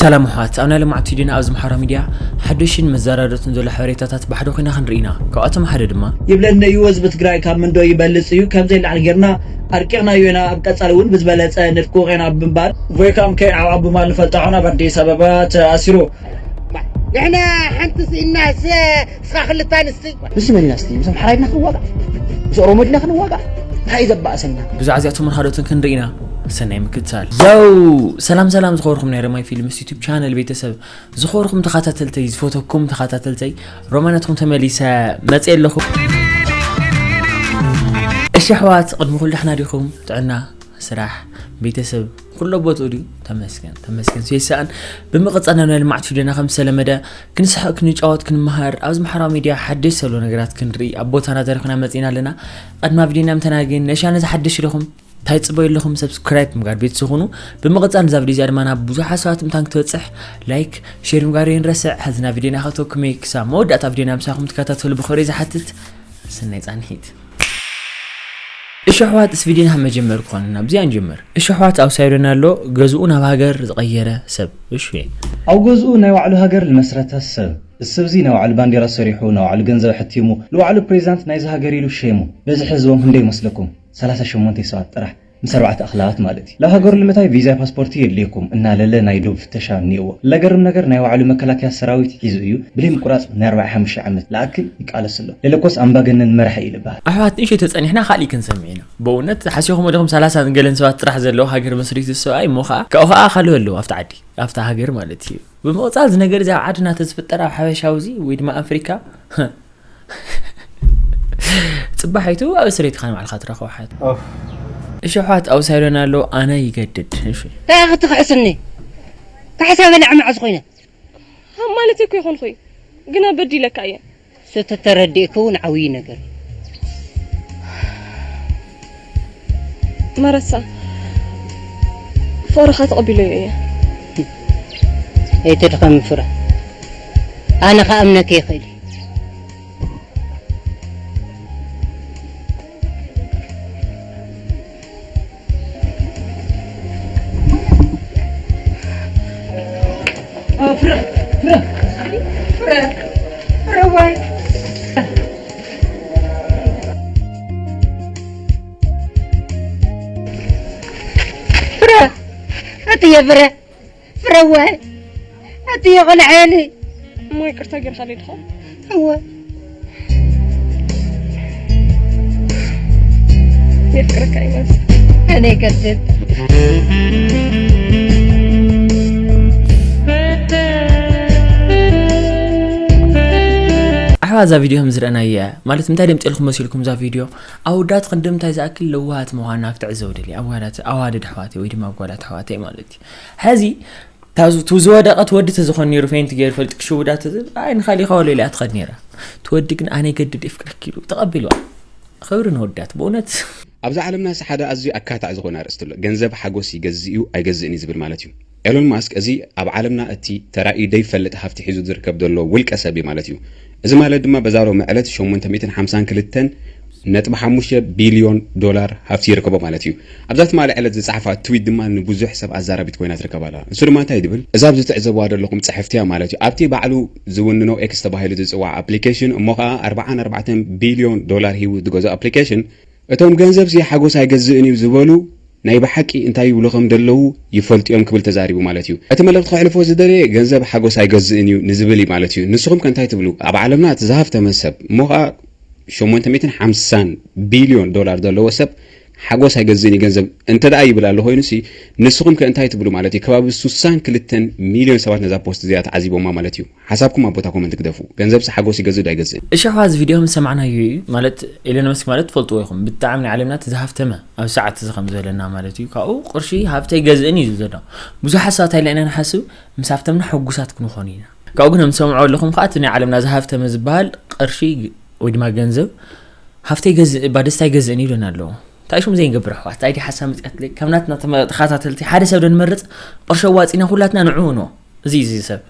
ሰላም ኣሕዋት፣ ኣብ ናይ ልምዓት ቪድዮና ኣብዚ ማሕበራዊ ሚድያ ሓደሽን መዘራረብትን ዘሎ ሓበሬታታት ብሓደ ኮይና ክንርኢ ኢና። ካብኣቶም ሓደ ድማ ይብለኒ እዩ ህዝቢ ትግራይ ካብ ምንዶ ይበልፅ እዩ። ከምዘይ ላዕሊ ጌርና ኣርቂቕናዮ ኢና። ኣብ ቀፃሊ እውን ብዝበለፀ ንልቅቕ ኢና ብምባል ቮይካም ከይ ዓብዓ ብምባል ንፈልጦ። ኣሁን ኣብ ኣዲስ ኣበባ ተኣሲሩ። ንሕና ሓንቲ ስኢናስ እስኻ ክልተ ኣንስቲ። ምስ መን ኢና እስቲ? ምስ ኣምሓራ ኢልና ክንዋጋእ? ምስ ኦሮሞ ኢልና ክንዋጋእ? እንታይ እዩ ዘባእሰና? ብዛዕባ እዚኣቶምን ካልኦትን ክንርኢ ኢና። ሰናይ ምክትታል። ያው ሰላም ሰላም ዝኸበርኩም ናይ ረማይ ፊልምስ ዩቱብ ቻነል ቤተሰብ፣ ዝኸበርኩም ተኸታተልተይ፣ ዝፈተኩም ተኸታተልተይ፣ ሮማናትኩም ተመሊሰ መፅየ ኣለኹ። እሺ ኣሕዋት፣ ቅድሚ ኩሉ ደሕና ዲኹም? ጥዕና፣ ስራሕ፣ ቤተሰብ፣ ኩሎ ቦትኡ ድዩ? ተመስገን፣ ተመስገን። ሰይሰኣን ብምቕጻል ናብ ናይ ልምዓት ቪድዮና ከም ዝተለመደ ክንስሕቕ፣ ክንጫወት፣ ክንመሃር፣ ኣብዚ ማሕበራዊ ሚድያ ሓደሽ ዘሎ ነገራት ክንርኢ ኣብ ቦታና ተሪኽና መጺና ኣለና። ቅድማ ቪድዮና ምተናግን ነሻ ነዚ ሓደሽ ኢለኹም እንታይ ትጽበዩ ኣለኹም? ሰብስክራይብ ምግባር ቤት ዝኾኑ። ብምቕጻል ነዛ ቪድዮ እዚኣ ድማ ናብ ብዙሓት ሰባት ምታን ክትበጽሕ ላይክ፣ ሼር ምግባር የንረስዕ። ሕዚ ናብ ቪድዮና ከተወኩም እየ። ክሳብ መወዳእታ ቪድዮና ምሳኹም ትከታተሉ ብኽብሪ ዝሓትት። ሰናይ ጻንሒት። እሺ ኣሕዋት፣ እስ ቪድዮና ካብ መጀመር ክኾንና ብዚኣ ንጀምር። እሺ ኣሕዋት፣ ኣብ ሳይዶና ኣሎ ገዝኡ ናብ ሃገር ዝቐየረ ሰብ። እሺ። ኣብ ገዝኡ ናይ ባዕሉ ሃገር ዝመስረተ ሰብ። እዚ ሰብ እዚ ናይ ባዕሉ ባንዴራ ሰሪሑ፣ ናይ ባዕሉ ገንዘብ ሕቲሙ፣ ንባዕሉ ፕሬዚዳንት ናይዚ ሃገር ኢሉ ሸይሙ። በዝሒ ህዝቦም ክንደይ ይመስለኩም? ሰላሳ ሸሞንተ ሰባት ጥራሕ። ምስ ኣርባዕተ ኣኽላባት ማለት እዩ። ናብ ሃገሩ ንምእታይ ቪዛ ፓስፖርት የድልየኩም እናለለ ናይ ዶብ ፍተሻ እኒኦዎ። ለገርም ነገር ናይ ባዕሉ መከላከያ ሰራዊት ሒዙ እዩ ብለይ ምቁራፅ ናይ ኣርባዓ ሓሙሽተ ዓመት ለኣክል ይቃለስ ኣሎ። ለለኮስ ኣምባገነን መራሒ እዩ ልበሃል። ኣሕዋት ንእሽተይ ተጸኒሕና ካሊእ ክንሰምዕ ኢና። ብእውነት ሓሲኹም ወዲኹም ሰላሳ ገለን ሰባት ጥራሕ ዘለዎ ሃገር መስሪቱ ሰብኣይ እሞ ኸዓ ካብኡ ኸዓ ካልእ ኣለዎ ኣብቲ ዓዲ ኣብታ ሃገር ማለት እዩ። ብምቕጻል እዚ ነገር እዚ ኣብ ዓድና ተዝፍጠር ኣብ ሓበሻዊ እዚ ወይ ድማ ኣፍሪካ ጽባሒቱ ኣብ እስር ቤትካ ንባዕልካ ትረኽቦ ሓት። እሺ ኣሕዋት ኣብ ሳይዶና ኣሎ ኣነ ይገድድ። እሺ እንታይ ክትክሕስኒ? ካሕሳ በላዕ መዓዝ ኮይነ? ሃ ማለት እኮ ይኾንኩ እዩ። ግና በዲለካ እየ። እሱ ተተረዲእኩ እውን ዓብዪ ነገር። መረሳ ፍቕርኻ ተቐቢለዮ እየ። ኣይትድኸም ፍረ። ኣነ ክኣምነኪ ይኽእል እየ። ፍረ፣ ኣትየ ፍረ፣ ፍረወ፣ ኣትየ ቆልዐኒ። እሞ ይቅርታ ጌርካለይ ድኻ? እወ። የፍቅረካ እዩ ማለት እዩ። ኣነ ይቀድድ። ኣሕዋ እዛ ቪድዮ ከም ዝረኣናያ ማለት እንታይ ደምፅልኩም መሲልኩም እዛ ቪድዮ ኣወዳት ክንዲ ምንታይ ዝኣክል ለዋሃት ምዃና ክትዕዘቡ ደልየ ኣዋዳት ኣዋደድ ኣሕዋተይ ወይ ድማ ኣጓላት ኣሕዋተይ ማለት እዩ። ሕዚ ታዙ- ቱ ዝወደቐት ወዲ ተዝኾን ነይሩ ፌንት ገይሩ ፈልጥ ክሽውዳት ትብል ኣይ ንኻሊኻ ወለ ኢላ ትኸድ ነይራ። ትወዲ ግን ኣነ ገድድ ይፍቅረኪ ኢሉ ተቐቢልዋ። ክብሪ ንወዳት ብእውነት። ኣብዚ ዓለምና እዚ ሓደ ኣዝዩ ኣካታዕ ዝኾነ ኣርእስቲ ኣሎ። ገንዘብ ሓጎስ ይገዝእ እዩ ኣይገዝእን እዩ ዝብል ማለት እዩ። ኤሎን ማስክ እዚ ኣብ ዓለምና እቲ ተራእዩ ዘይፈልጥ ሃፍቲ ሒዙ ዝርከብ ዘሎ ውልቀ ሰብ እዩ ማለት እዩ። እዚ ማለት ድማ በዛ ሎሚ ዕለት ሸሞንተ ሚእትን ሓምሳን ክልተን ነጥቢ ሓሙሽተ ቢልዮን ዶላር ሃፍቲ ይርከቦ ማለት እዩ። ኣብዛ ትማሊ ዕለት ዝጸሓፋ ትዊት ድማ ንብዙሕ ሰብ ኣዛራቢት ኮይና ትርከብ ኣላ። ንሱ ድማ እንታይ ትብል? እዛ ኣብዚ ትዕዘብዋ ዘለኹም ጽሕፍቲ እያ ማለት እዩ። ኣብቲ ባዕሉ ዝውንኖ ኤክስ ተባሂሉ ዝጽዋዕ ኣፕሊኬሽን እሞ ኸኣ ኣርብዓን ኣርባዕተን ቢልዮን ዶላር ሂቡ ዝገዝኦ ኣፕሊኬሽን እቶም ገንዘብሲ ሓጎስ ኣይገዝእን እዩ ዝበሉ ናይ ብሓቂ እንታይ ይብሉ ከም ዘለዉ ይፈልጡ እዮም ክብል ተዛሪቡ ማለት እዩ። እቲ መልእኽቲ ከሕልፎ ዝደለየ ገንዘብ ሓጎስ ኣይገዝእን እዩ ንዝብል እዩ ማለት እዩ። ንስኹም ከ እንታይ ትብሉ? ኣብ ዓለምና እቲ ዝሃፍተመ ሰብ እሞ ኸኣ ሸሞንተ ሚእትን ሓምሳን ቢልዮን ዶላር ዘለዎ ሰብ ሓጎስ ኣይገዝእን እዩ ገንዘብ እንተ ደኣ ይብል ኣሎ ኮይኑሲ ንስኹም ከ እንታይ ትብሉ ማለት እዩ? ከባቢ ሱሳን ክልተን ሚልዮን ሰባት ነዛ ፖስት እዚኣ ተዓዚቦማ ማለት እዩ። ሓሳብኩም ኣብ ቦታ ኮመንት ግደፉ። ገንዘብሲ ሓጎስ ይገዝእ ዶ ኣይገዝእን? እሺ ኣሕዋ እዚ ቪድዮ ምስ ሰማዕናዮ እዩ ማለት ኤሎን መስክ ማለት ትፈልጥዎ ኢኹም ብጣዕሚ ናይ ዓለምና እቲ ዝሃፍተመ ኣብ ሰዓት እዚ ከም ዘለና ማለት እዩ። ካብኡ ቅርሺ ሃብቲ ኣይገዝእን እዩ ዝብል ዘሎ። ብዙሓት ሰባት ኣይለና ንሓስብ ምስ ሃፍተምና ሕጉሳት ክንኾን ኢና። ካብኡ ግን ከም ትሰምዕዎ ኣለኹም ከዓ እቲ ናይ ዓለምና ዝሃፍተመ ዝበሃል ቅርሺ ወይ ድማ ገንዘብ ሃፍቲ ኣይገዝእ እባ ደስታ ኣይገዝእን እዩ ኢሉና ኣለዎ። እንታይ ሽሙ ዘይንገብር ኣሕዋት እንታይ ድዩ ሓሳብ መፅኣትለይ ካብ ናትና ተመ- ተኸታተልቲ ሓደ ሰብ ዶ ንመርፅ ቅርሺ ኣዋፂና ኩላትና ንዕኡ ንዎ እዚ እዚ ሰብ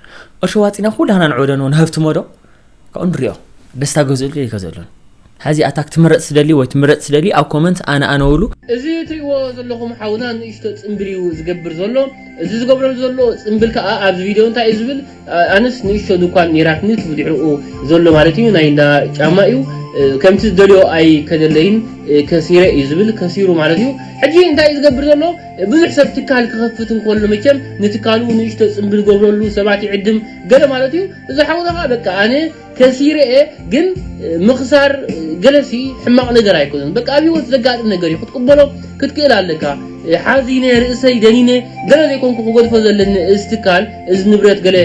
ቅርሺ ኣዋፂና ኩላትና ንዕኡ ዶ ንዎ ንሃፍትሞ ዶ ካብኡ ንሪኦ ደስታ ገዝእሉ ይገዘሉን ሐዚ ኣታ ክትምረፅ ትደሊ ወይ ትምረፅ ትደሊ ኣብ comment ኣነ ኣነ ውሉ። እዚ እትሪእዎ ዘለኹም ሓውና ንእሽቶ ፅምብል እዩ ዝገብር ዘሎ። እዚ ዝገብረሉ ዘሎ ፅምብል ከዓ ኣብዚ ቪድዮ እንታይ እዩ ዝብል ኣነስ ንእሽቶ ድኳን ኔራትኒ እቲ ብድሕሪኡ ዘሎ ማለት እዩ ናይ እንዳ ጫማ እዩ። ከምቲ ዝደልዮ ኣይከደለይን ከሲረ እዩ ዝብል ከሲሩ ማለት እዩ። ሕጂ እንታይ እዩ ዝገብር ዘሎ? ብዙሕ ሰብ ትካል ክኸፍት እንከሎ መቸም ንትካሉ ንእሽቶ ፅምብል ገብረሉ ሰባት ይዕድም ገለ ማለት እዩ። እዚ ሓውና ከዓ በቃ ኣነ ከሲረ እየ ግን ምኽሳር ገለሲ ሕማቕ ነገር ኣይኮነን። በቃ ኣብ ህይወት ዘጋጥም ነገር እዩ ክትቅበሎ ክትክእል ኣለካ። ሓዚነ ርእሰይ ደኒነ ገለ ዘይኮንኩ ክገድፎ ዘለኒ እዚ ትካል እዚ ንብረት ገለ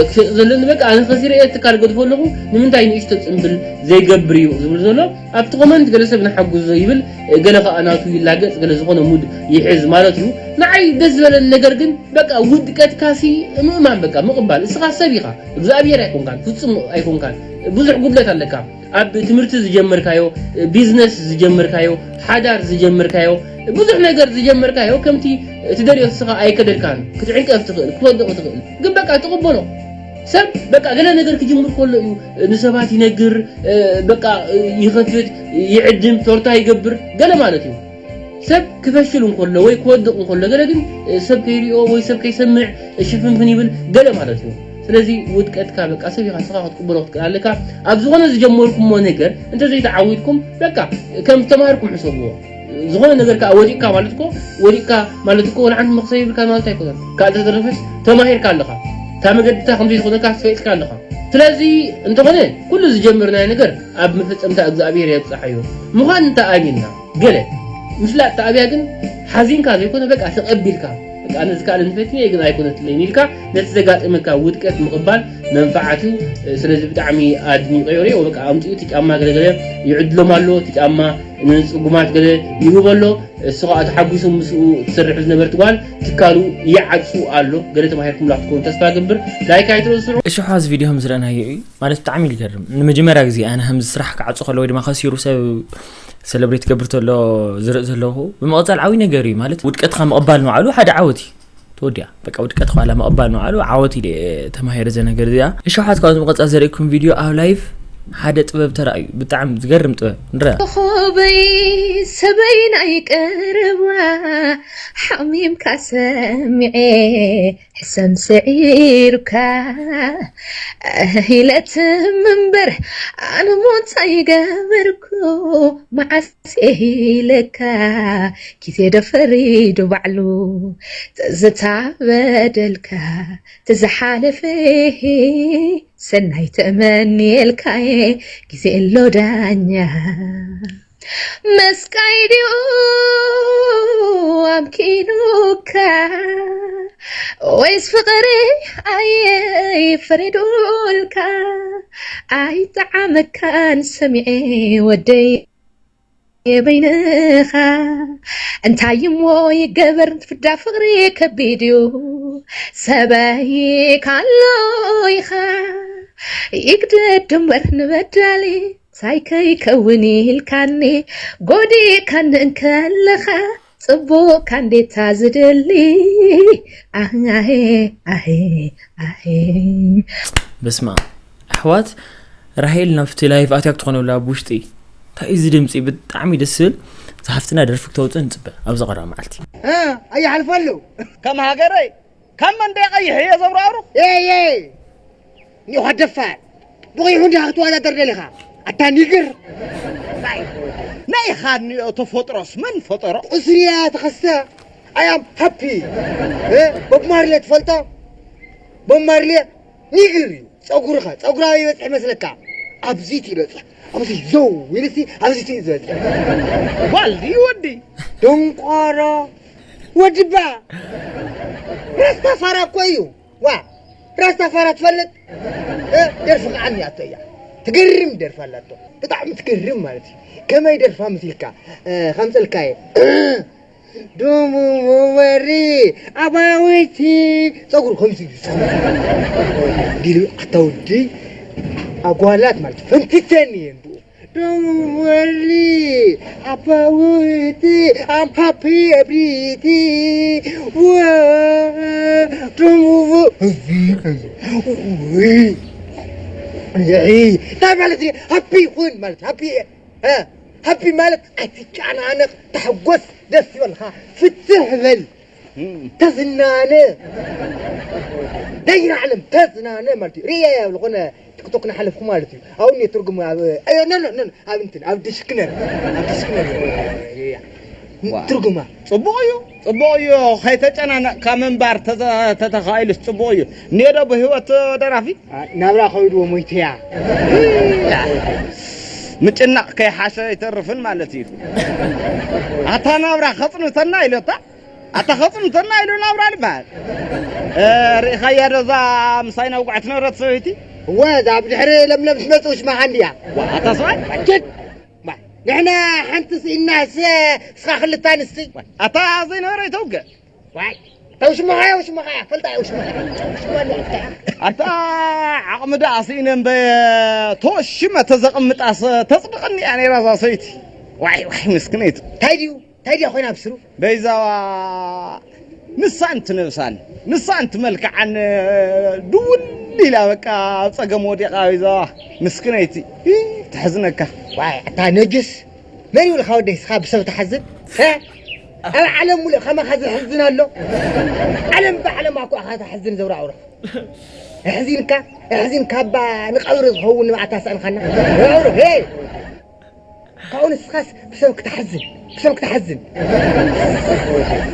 ክሸጥ ዘለኒ በቃ ኣነ ከሲረ እየ ትካል ገድፎ ኣለኹ ንምንታይ ንእሽቶ ፅምብል ዘይገብር እዩ ዝብል ዘሎ ኣብቲ ኮመንት ገለ ሰብ ንሓጉዞ ይብል ገለ ከዓ ናቱ ይላገፅ ገለ ዝኾነ ሙድ ይሕዝ ማለት እዩ ንዓይ ደስ ዝበለኒ ነገር ግን በቃ ውድቀትካሲ ምእማን በቃ ምቕባል እስኻ ሰብ ኢኻ እግዚኣብሔር ኣይኮንካን ፍፁም ኣይኮንካን ብዙሕ ጉድለት ኣለካ ኣብ ትምህርቲ ዝጀመርካዮ ቢዝነስ ዝጀመርካዮ ሓዳር ዝጀመርካዮ ብዙሕ ነገር ዝጀመርካዮ ከምቲ ትደልዮ እስኻ ኣይከደልካን ክትዕንቀፍ ትኽእል ክትወድቕ ትኽእል ግን በቃ ትቕበሎ ሰብ በቃ ገለ ነገር ክጅምር ከሎ እዩ ንሰባት ይነግር በቃ ይኸፍት ይዕድም ቶርታ ይገብር ገለ ማለት እዩ ሰብ ክፈሽል እንከሎ ወይ ክወድቕ እንከሎ ገለ ግን ሰብ ከይሪኦ ወይ ሰብ ከይሰምዕ ሽፍንፍን ይብል ገለ ማለት እዩ ስለዚ ውድቀትካ በቃ ሰብ ኢኻ ስኻ ክትቅበሎ ክትክእል ኣለካ ኣብ ዝኾነ ዝጀመርኩሞ ነገር እንተዘይተዓዊድኩም በቃ ከም ተማሃርኩም ሕሰብዎ ዝኾነ ነገር ከዓ ወዲቅካ ማለት እኮ ወዲቅካ ማለት እኮ ወላ ሓንቲ መክሰብ ይብልካ ማለት ኣይኮነን ከዓ ተተረፈስ ተማሂርካ ኣለኻ እታ መገድታ ከምዘይትኾነካ ትፈልጥካ ኣለኻ ስለዚ እንተኾነ ኩሉ ዝጀመርናዮ ነገር ኣብ መፈፀምታ እግዚኣብሔር የብፅሓዮ ምዃን እንተ ኣሚንና ገለ ምፍላጥ ተኣብያ ግን ሓዚንካ ዘይኮነ በቃ ተቐቢልካ በቃ ነዚ ካለ ንፈትኒ ግን ኣይኮነትለይን ኢልካ ነቲ ዘጋጠመካ ውድቀት ምቕባል መንፋዓት እዩ ስለዚ ብጣዕሚ ኣድኒቀዮ ሪኦ በቃ ኣምፅኡ እቲ ጫማ ገለገለ ይዕድሎም ኣሎ እቲ ጫማ ንፅጉማት ገለ ይህቦ ኣሎ እሱ ከዓ ተሓጒሱ ምስኡ ትሰርሕ ዝነበርት ጓል ትካሉ ይዓፁ ኣሎ ገለ ተማሂርኩም ላ ክትከውን ተስፋ ገብር ላይክ ኣይትረስዑ እሺ ሓዚ ቪድዮ ከም ዝረእናዮ እዩ ማለት ብጣዕሚ ይገርም ንመጀመርያ ግዜ ኣነ ከምዚ ስራሕ ክዓፁ ከሎ ወይ ድማ ከሲሩ ሰብ ሰለብሬት ገብር ተሎ ዝርኢ ዘለኹ ብምቕፃል ዓብይ ነገር እዩ ማለት ውድቀትካ ምቕባል ንባዕሉ ሓደ ዓወት እዩ ተወዲያ በቃ ውድቀት ኳላ ምቕባል ንባዕሉ ዓወት ኢለ ተማሂረ ዘ ነገር እዚኣ እሸውሓት ካብ ዝምቐፃል ዘርእኩም ቪድዮ ኣብ ላይፍ ሓደ ጥበብ ተራእዩ ብጣዕሚ ዝገርም ጥበብ ንረ ኮኾበይ ሰበይ ናይ ቀረባ ሓሚምካ ሰሚዐ ሕሰም ስዒሩካ ኢለት ምንበር ኣነ ሞንታይ ገበርኩ መዓስ ኢለካ ግዜ ዶ ፈሪዱ ባዕሉ ትዝታ በደልካ ትዝሓለፈ ሰናይ ተመንየልካየ ግዜ ኣሎ ዳኛ መስቃይ ድዩ ኣምኪኑካ ወይስ ፍቕሪ ኣየይ ፈሪዱልካ ኣይጠዓመካን ሰሚዐ ወደይ በይንኻ እንታይ እሞ ይገበር ፍዳ ፍቕሪ ከቢድ እዩ ሰበይ ካሎ ኢኻ ይግደድ ድንበር ንበዳሊ እንታይ ከይከውን ኢልካኒ ጎዲእካኒ እንከለኻ ጽቡቕካ እንዴታ ዝደሊ ኣሄ ኣሄ ኣሄ በስማ ኣሕዋት ራሄል ናብቲ ላይቭ ኣትያ ክትኾነ ብላ ኣብ ውሽጢ እንታይ እዚ ድምፂ ብጣዕሚ ደስ ዝብል ዝሓፍትና ደርፊ ክተውፅእ ንፅበ ኣብዚ ቀረባ መዓልቲ ኣይሓልፈሉ ከም ሃገረይ ካብ መንደይ ቀይሕ እየ ዘብራሩ ኒኻ ደፋር ብቐይሑ እንዲኻ ክትወዳደር ደሊኻ ኣታ ኒግር ናይ ኻኒ ተፈጥሮስ መን ፈጠሮ ቁስልያ ተኸስተ ኣያም ሃፒ ቦብ ማርሌ ትፈልጦ ቦብ ማርሌ ኒግር እዩ ፀጉርኸ ፀጉራ ይበፅሕ መስለካ ኣብዚት ይበፅሕ ኣብዚ ዘው ኢልሲ ኣብዚት እዩ ዝበፅሕ ጓል ድዩ ወዲ ደንቋሮ ወድባ ራስታ ፋራ እኮ እዩ ዋ ራስታ ፋራ ትፈልጥ ደርፊ ከዓ እኒኣቶ እያ ትገርም ደርፊ ኣላቶ ብጣዕሚ ትገርም ማለት እዩ ከመይ ደርፋ ምስ ኢልካ ከምፀልካ እየ ዱሙ ወሪ ኣባዊቲ ፀጉሩ ከምዚ ዲሉ ኣታውዲ ኣጓላት ማለት ፈንቲተን እየን ብኡ Don't worry about it. I'm happy everything. Don't worry. እንታይ ማለት እዩ ሃፒ ይኹን ማለት ሃፒ ሃፒ ማለት ኣይትጨናነቕ፣ ተሐጎስ፣ ደስ ይበልካ፣ ፍትሕ በል፣ ተዝናነ፣ ደይራ ዓለም ተዝናነ ማለት እዩ። ሪያ ኣብ ዝኾነ ቲክቶክ ንሓለፍኩ ማለት እዩ። ኣብኡ እኒኦ ትርጉም ኣብ፣ ኣዮ፣ ኖ፣ ኖ፣ ኖ፣ ኣብ እንትን፣ ኣብ ዲሽክነር፣ ኣብ ዲሽክነር፣ ያ። ዋ። ትርጉማ። ጽቡቕ እዩ፣ ጽቡቕ እዩ። ከይተጨናነቕካ ምንባር ተተ-፣ ተተኻኢሉስ ጽቡቕ እዩ። እኒኦ ዶ ብህይወት ደራፊ? አ፣ ናብራ ከይድዎ ሞይትያ። ምጭናቕ ከይሓሸ ኣይተርፍን ማለት እዩ። ኣታ ናብራ ከጽንተና ኢሎታ። ኣታ ከጽንተና ኢሉ ናብራ ዝበሃል። እ፣ ርኢኻያ ዶ እዛ ምሳይ ናብ ጓዕ ትነበረት ሰበይቲ? እወ፣ እዛ ኣብ ድሕሪ ለምለም ዝመጽኡ ሽማኻ እንድያ። ዋ፣ ኣታ ሰብኣይ? ኣቸት! ባ፣ ንሕና ሓንቲ ስኢናስ እስኻ ክልተ ኣንስቲ። ኣታ ዘይነበረ ይተውግዕ። ዋይ፣ ተው ሽማኻ፣ ያው ሽማኻ፣ ፈልጣ፣ ያው ሽማኻ። ሽማ እንድያ፣ ሽማ። ኣታ ዓቕሚ ደኣ ስኢነ እምበ ተወሽመ ተዘቕምጣስ ተጽድቕኒ እያ ነይራ እዛ ሰበይቲ። ዋይ፣ ዋይ፣ ምስክነይቲ። እንታይ ድዩ? እንታይ ድያ ኮይና ብስሩ? በይዛዋ ንሳን ትነብሳን፣ ንሳን ትመልክዓን ድውል ኢላ በቃ ኣብ ጸገም ወዲቓ በይዛዋ ምስክነይቲ። ይ፣ ተሕዝነካ። ዋይ፣ ኣታ ነጅስ፣ መን ይብልካ ወደይ እስኻ ብሰብ ትሓዝን? ሀ? ኣብ ዓለም ሙሉእ ከማኻ ዘሕዝን ኣሎ? ዓለም ብዓለማ እኮ ኢኻ ተሕዝን ዘውራውሮ። ኣሕዚንካ፣ ኣሕዚንካ እባ ንቐብሪ ዝኸውን ንብዓት ኣስኣንካና። ዘውራውሮ፣ ሄይ! ካብኡ ንስኻስ ብሰብ ክትሓዝን፣ ብሰብ ክትሓዝን።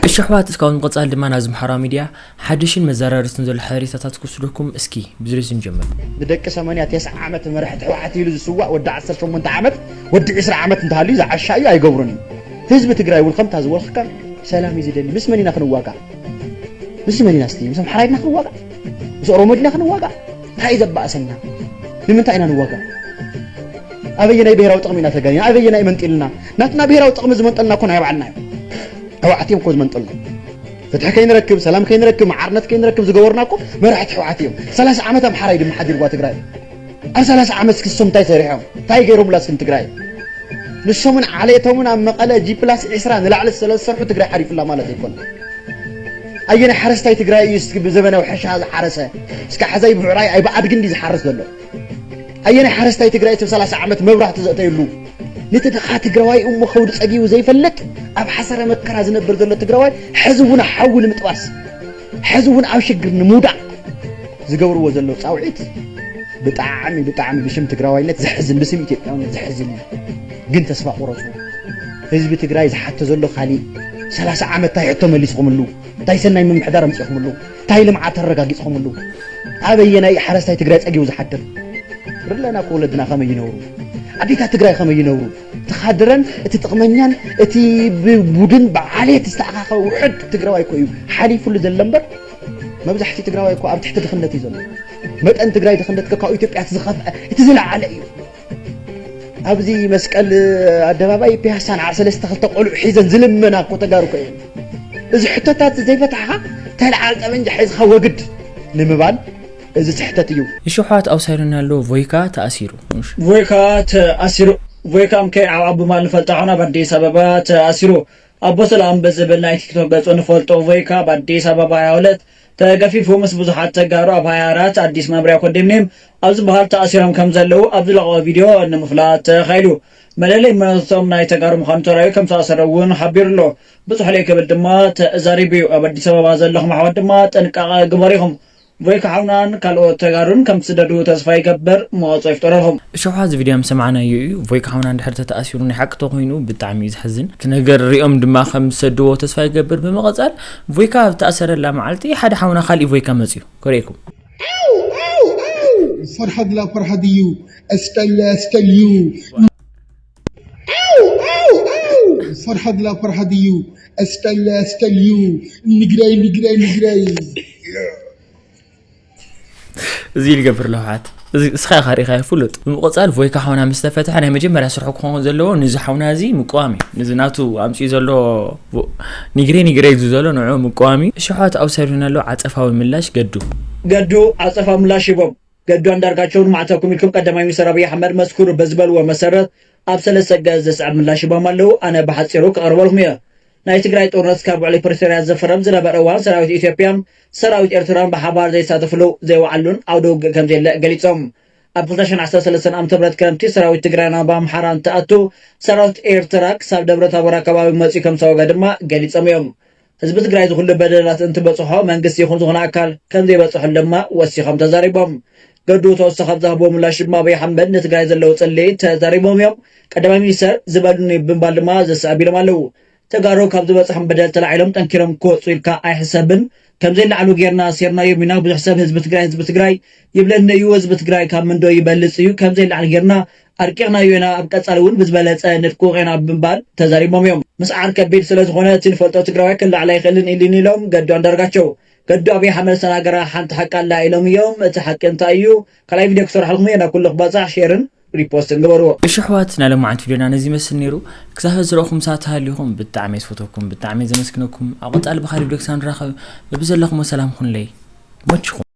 እሺ ኣሕዋት፣ እስካብ ምቕጻል ድማ ናብዚ ማሕበራዊ ሚድያ ሓድሽን መዘራረብትን ዘሎ ሓበሬታታት ክወስደኩም እስኪ ብዝርዝር ንጀምር። ንደቂ ሰማንያ ተስዓ ዓመት መራሕቲ ህወሓት ኢሉ ዝስዋእ ወዲ ዓሰርተ ሸሞንተ ዓመት፣ ወዲ ዕስራ ዓመት እንተሃልዩ ዝዓሻ እዩ፣ ኣይገብሮን እዩ። ህዝቢ ትግራይ እውን ከምታ ዝበልካ ሰላም እዩ ዝደሊ። ምስ መን ኢና ክንዋጋእ? ምስ መን ኢና እስቲ? ምስ ኣምሓራ ኢና ክንዋጋእ? ምስ ኦሮሞ ዲና ክንዋጋእ? እንታይ እዩ ዘባእሰና? ንምንታይ ኢና ንዋጋእ? ኣበየናይ ብሄራዊ ጥቕሚ ኢና ተጋኒና? ኣበየናይ መንጢልና? ናትና ብሄራዊ ጥቕሚ ዝመንጠልና እኮ ናይ ባዕልና እዩ። ህወሓት እዮም እኮ ዝመንጠልና። ፍትሒ ከይንረክብ፣ ሰላም ከይንረክብ፣ መዓርነት ከይንረክብ ዝገበሩና እኮ መራሕቲ ህወሓት እዮም። ሰላሳ ዓመት ኣምሓራ እዩ ድማ ሓዲርዋ ትግራይ። ኣብ ሰላሳ ዓመት እስኪ ንሶም እንታይ ሰሪሖም? እንታይ ገይሮምላ እስኪ ንትግራይ? ንሶምን ዓሌቶምን ኣብ መቐለ ጂ ፕላስ ዕስራ ንላዕሊ ስለ ዝሰርሑ ትግራይ ሓሪፍላ ማለት ኣይኮነን። ኣየናይ ሓረስታይ ትግራይ እዩ እስኪ ብዘመናዊ ሕርሻ ዝሓረሰ? እስኪ ሓዛይ ብዕራይ ኣይ ብኣድጊ እንዲ ዝሓርስ ዘሎ? ኣየናይ ሓረስታይ ትግራይ እቲ ሰላሳ ዓመት መብራህቲ ዘእተየሉ? ነቲ ድኻ ትግራዋይ እሞ ከብዱ ጸጊቡ ዘይፈልጥ ኣብ ሓሰረ መከራ ዝነብር ዘሎ ትግራዋይ ሕዚ እውን ሓዊ ንምጥባስ፣ ሕዚ እውን ኣብ ሽግር ንምውዳቕ ዝገብርዎ ዘለዉ ጻውዒት ብጣዕሚ፣ ብጣዕሚ ብሽም ትግራዋይነት ዘሕዝን፣ ብስም ኢትዮጵያውነት ዘሕዝን እዩ። ግን ተስፋ ቁረጹ። ህዝቢ ትግራይ ዝሓቶ ዘሎ ካሊእ። ሰላሳ ዓመት እንታይ ሕቶ መሊስኹምሉ? እንታይ ሰናይ ምምሕዳር ኣምጺእኹምሉ? እንታይ ልምዓት ኣረጋጊጽኹምሉ? ኣበየናይ ሓረስታይ ትግራይ ጸጊቡ ዝሓድር? ርለና እኮ ወለድና ከመይ ይነብሩ? ኣዴታት ትግራይ ከመይ ይነብሩ? እቲ ካድረን፣ እቲ ጥቕመኛን፣ እቲ ብቡድን ብዓሌት ዝተኣኻኸበ ውሑድ ትግራዋይ እኮ እዩ ሓሊፉሉ ዘሎ እምበር፣ መብዛሕትኡ ትግራዋይ እኮ ኣብ ትሕቲ ድኽነት እዩ ዘሎ። መጠን ትግራይ ድኽነት እኮ ካብ ኢትዮጵያ እቲ ዝኸፍአ፣ እቲ ዝለዓለ እዩ። ኣብዚ መስቀል ኣደባባይ ፒያሳን ዓሰርተ ሰለስተ ክልተ ቆልዑ ሒዘን ዝልመና እኮ ተጋሩ እኮ እየን። እዚ ሕቶታት ዘይፈታሕኻ ተልዓል ጠበንጃ ሒዝኻ ወግድ ንምባል እዚ ስሕተት እዩ። እሺ ኣሕዋት፣ ኣውሳይሉና ኣሎ ቮይካ ተኣሲሩ። እሺ። ቮይካ ተኣሲሩ። ቮይካ ምከ ኣብ ኣቡ ማል ንፈልጦ ኾና ኣብ ኣዲስ ኣበባ ተኣሲሩ። ኣቦ ሰላም ብዝብል ናይ ቲክቶክ ገጹ ንፈልጦ ቮይካ ኣብ ኣዲስ ኣበባ ሃያ ሁለት ተገፊፉ ምስ ብዙሓት ተጋሩ ኣብ ሃያ ኣራት ኣዲስ መምርያ ኮንዶሚንየም ኣብ ዝበሃል ተኣሲሮም ከም ዘለዉ ኣብ ዝለቐቖ ቪድዮ ንምፍላጥ ተኻኢሉ። መለለይ መንነቶም ናይ ተጋሩ ምዃኑ ተራእዩ ከም ዝተኣሰረ እውን ሓቢሩ ኣሎ። ብዝሕ ልእይ ክብል ድማ ተዛሪቡ እዩ። ኣብ ኣዲስ ኣበባ ዘለኹም ኣሕዋት ድማ ጥንቃቐ ግበሩ ኢኹም። ቮይካ ሓውናን ካልኦት ተጋሩን ከም ትስደዱ ተስፋ ይገብር። መዋፅኦ ይፍጠረልኩም። እሺ ኣሕዋት፣ እዚ ቪድዮ ምስ ሰማዕናዮ እዩ። ቮይካ ሓውና እንድሕር ተተኣሲሩ ናይ ሓቂ ተኾይኑ ብጣዕሚ እዩ ዘሕዝን። እቲ ነገር ሪኦም ድማ ከም ዝሰድዎ ተስፋ ይገብር። ብምቕጻል ቮይካ ኣብ ተኣሰረላ መዓልቲ ሓደ ሓውና ካሊእ ቮይካ መፅዩ ከርእየኩም። ፈርሓት ላ ፈርሓት እዩ። እስከለ እስከልዩ። ፈርሓት ላ ፈርሓት እዩ። እስከለ እስከልዩ። ንግራይ ንግራይ ንግራይ። እዚ ልገብር ለውሓት እዚ እስኻ ኢኻ ርኢኻዮ ፍሉጥ። ብምቕጻል ቮይካ ሓውና ምስ ተፈትሐ ናይ መጀመርያ ስርሑ ክኸውን ዘለዎ ንዚ ሓውና እዚ ምቅዋም እዩ። ንዚ ናቱ ኣምጺኡ ዘሎ ቮ-፣ ኒግሬ ኒግሬ እዩ ዘሎ ንዑ ምቅዋም እዩ። እሺ ኣሕዋት፣ ኣውሳይሉና ኣሎ ዓጸፋዊ ምላሽ ገዱ። ገዱ ዓጸፋ ምላሽ ሂቦም። ገዱ ኣንዳርጋቸው ንማዕተኩም ኢልኩም ቀዳማይ ሚኒስትር ኣብይ ኣሕመድ መስክሩ በዝበልዎ መሰረት ኣብ ሰለስተ ገጽ ዘስዕብ ምላሽ ሂቦም ኣለዉ። ኣነ ብሓጺሩ ክቐርበልኩም እየ። ናይ ትግራይ ጦርነት ካብ ውዕሊ ፕሪቶርያ ዝፍረም ዝነበረ እዋን ሰራዊት ኢትዮጵያን ሰራዊት ኤርትራን ብሓባር ዘይሳተፍሉ ዘይወዓሉን ዓውደ ውግእ ከም ዘየለ ገሊጾም። ኣብ ክልተ ሽሕን ዓሰርተ ሰለስተን ዓመተ ምህረት ክረምቲ ሰራዊት ትግራይ ናብ ኣምሓራ እንትኣቱ፣ ሰራዊት ኤርትራ ክሳብ ደብረ ታቦር ኣከባቢ መጺኡ ከም ዝተዋግአ ድማ ገሊጾም እዮም። ህዝቢ ትግራይ ዝኹሉ በደላት እንትበጽሖ መንግስቲ ይኹን ዝኾነ ኣካል ከም ዘይበጽሖ ድማ ወሲኾም ተዛሪቦም። ገዱ ተወሳኺ ኣብ ዝሃብዎ ምላሽ ድማ ኣብይ ኣሕመድ ንትግራይ ዘለዉ ጽልኢ ተዛሪቦም እዮም። ቀዳማይ ሚኒስተር ዝበሉኒ ብምባል ድማ ዝስዕብ ኢሎም ኣለዉ። ተጋሩ ካብ ዝበጽሖም በደል ተላዒሎም ጠንኪሮም ክወጹ ኢልካ ኣይሕሰብን። ከም ዘይለዓሉ ጌርና ኣሲርናዮም ኢና። ብዙሕ ሰብ ህዝቢ ትግራይ፣ ህዝቢ ትግራይ ይብለኒ እዩ። ህዝቢ ትግራይ ካብ ምንዶ ይበልጽ እዩ። ከም ዘይለዓል ጌርና ኣርቂቕናዮ ኢና። ኣብ ቀጻሊ እውን ብዝበለጸ ንድቁቕ ኢና ብምባል ተዛሪቦም እዮም። ምስዓር ከቢድ ስለ ዝኾነ እቲ ንፈልጦ ትግራዋይ ክለዓል ኣይኽእልን ኢሉኒ ኢሎም ገዱ ኣንዳርጋቸው። ገዱ ኣብይ ኣሕመድ ዝተናገራ ሓንቲ ሓቂ ኣላ ኢሎም እዮም። እቲ ሓቂ እንታይ እዩ? ካልኣይ ቪድዮ ክሰርሐልኩም እየ። ናብ ኩሉ ክባጻሕ ሼርን ሪፖስትን ግበርዎ። እሺ ኣሕዋት፣ ናይ ሎማዓንቲ ቪድዮና ነዚ ይመስል ነይሩ። ክሳብ ሕዚ ዝረእኹም ሰባት ተሃሊኹም ብጣዕሚ እየ ዝፈትወኩም፣ ብጣዕሚ እየ ዘመስግነኩም። ኣብ ቀጻሊ ብኻሊእ ቪድዮ ክሳብ ንራኸብ በብዘለኹሞ ሰላም ኩኑለይ። ይመችኹም።